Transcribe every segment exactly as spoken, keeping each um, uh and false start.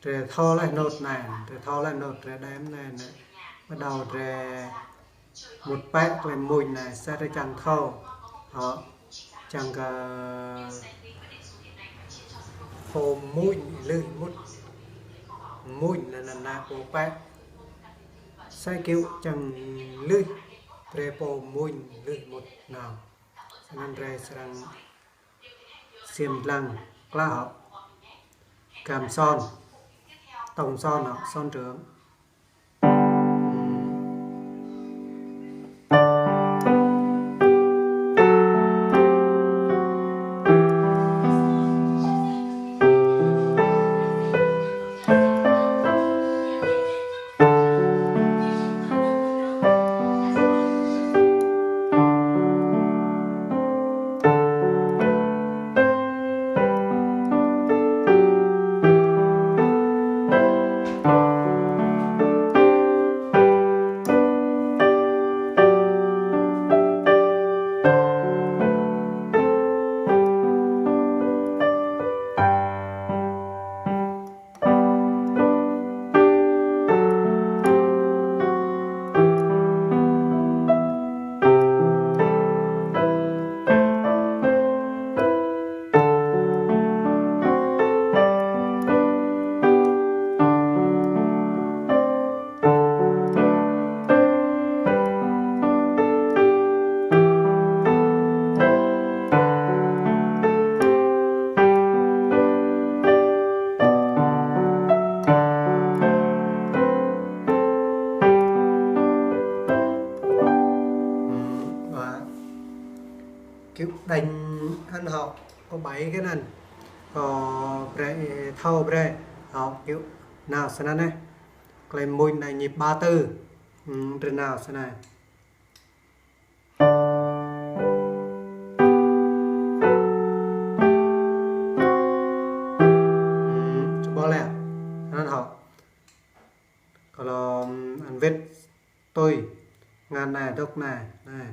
Drei thâo leh nốt anei, drei thâo leh nốt drei đei anei, anei. Bắt đầu drei mŭt pĕ klei mmuñ anei, sĭt drei čiăng thâo. Hŏ, čiăng kơ pô mmuñ lưh mŭt. Mmuñ anei, anei, anei pô pĕ. Sa kiểu čiăng lưh, drei pô mmuñ lưh mŭt nao. Snăn drei srăng ksiêm dlăng klă hŏ. Găm son, tông son hŏ, son trưởng. Ơ, kiểu đánh ăn hŏ, có bảy cái anăn. Có brei, thâo brei, hŏ, kiểu nao snăn anei. Klei mmuñ anei nhịp ba tư. Ơ, drei nao snăn anei. Ơ, čuh ƀuh leh. Anăn hŏ. Kâo lŏ, ơ, ăn wĭt tui ngăn anei, dôk anei, anei.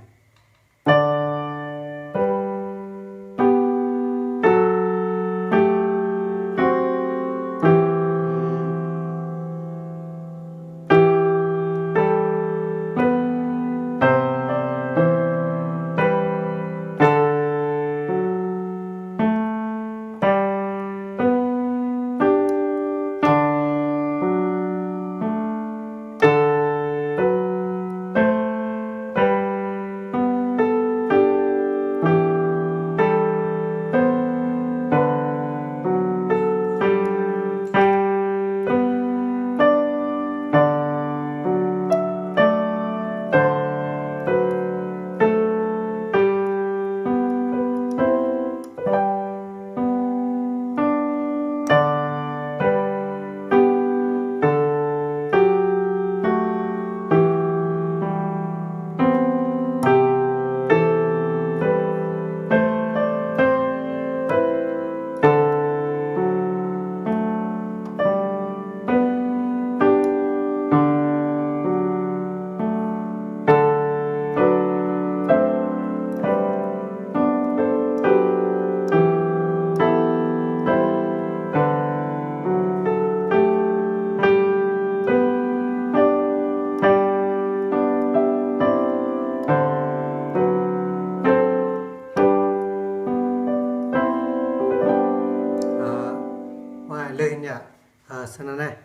Ơ, mă leh anăn. Ơ, snăn anei.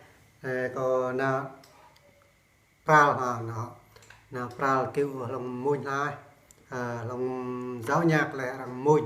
Ơ, kâo nao pral, ha, nao, nao pral kiểu hlŏng mmuñ hla. Ơ, hlŏng giáo nhạc leh arăng mmuñ.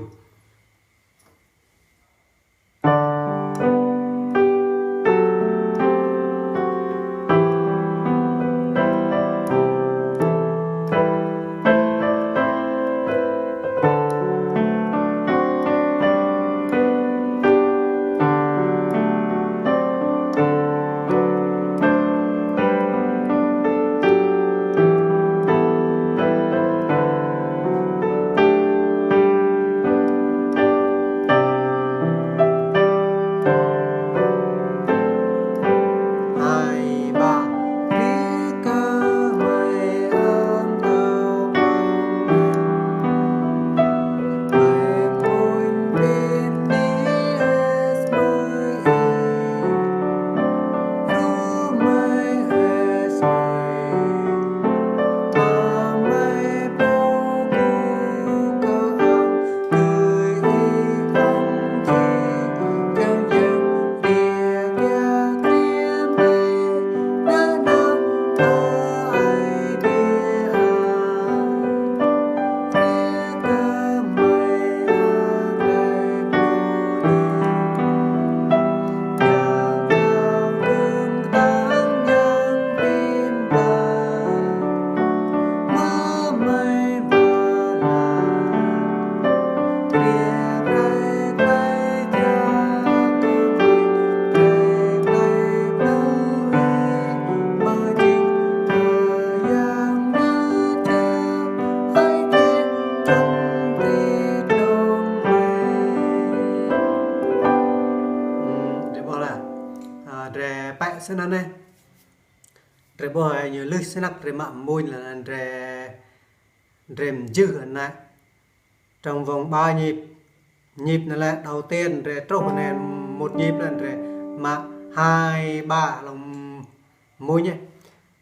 Snăn anei. Drei ƀuh ñu lưh snăk drei mă mmuñ leh anăn drei, drei mjưh anăn. Trong vòng ba nhịp. Nhịp anăn lĕ đầu tiên drei truh anei một nhịp leh drei mă hai ba hlŏng mmuñ yơh.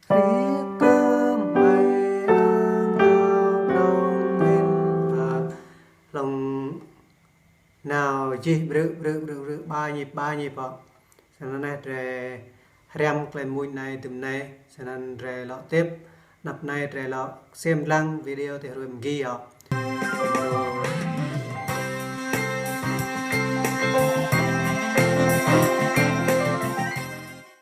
Hriê kơ hmei ơ nao prŏng mĭn ta. Hlŏng nao jih brư̆, brư̆, brư̆, brư̆, ba nhịp, ba nhịp hŏ. Snăn anei drei hriăm klei mmuñ anei dŭm anei, snăn drei lŏ tĭp, anăp anei drei lŏ ksiêm dlăng video ti hruê mgi hŏ.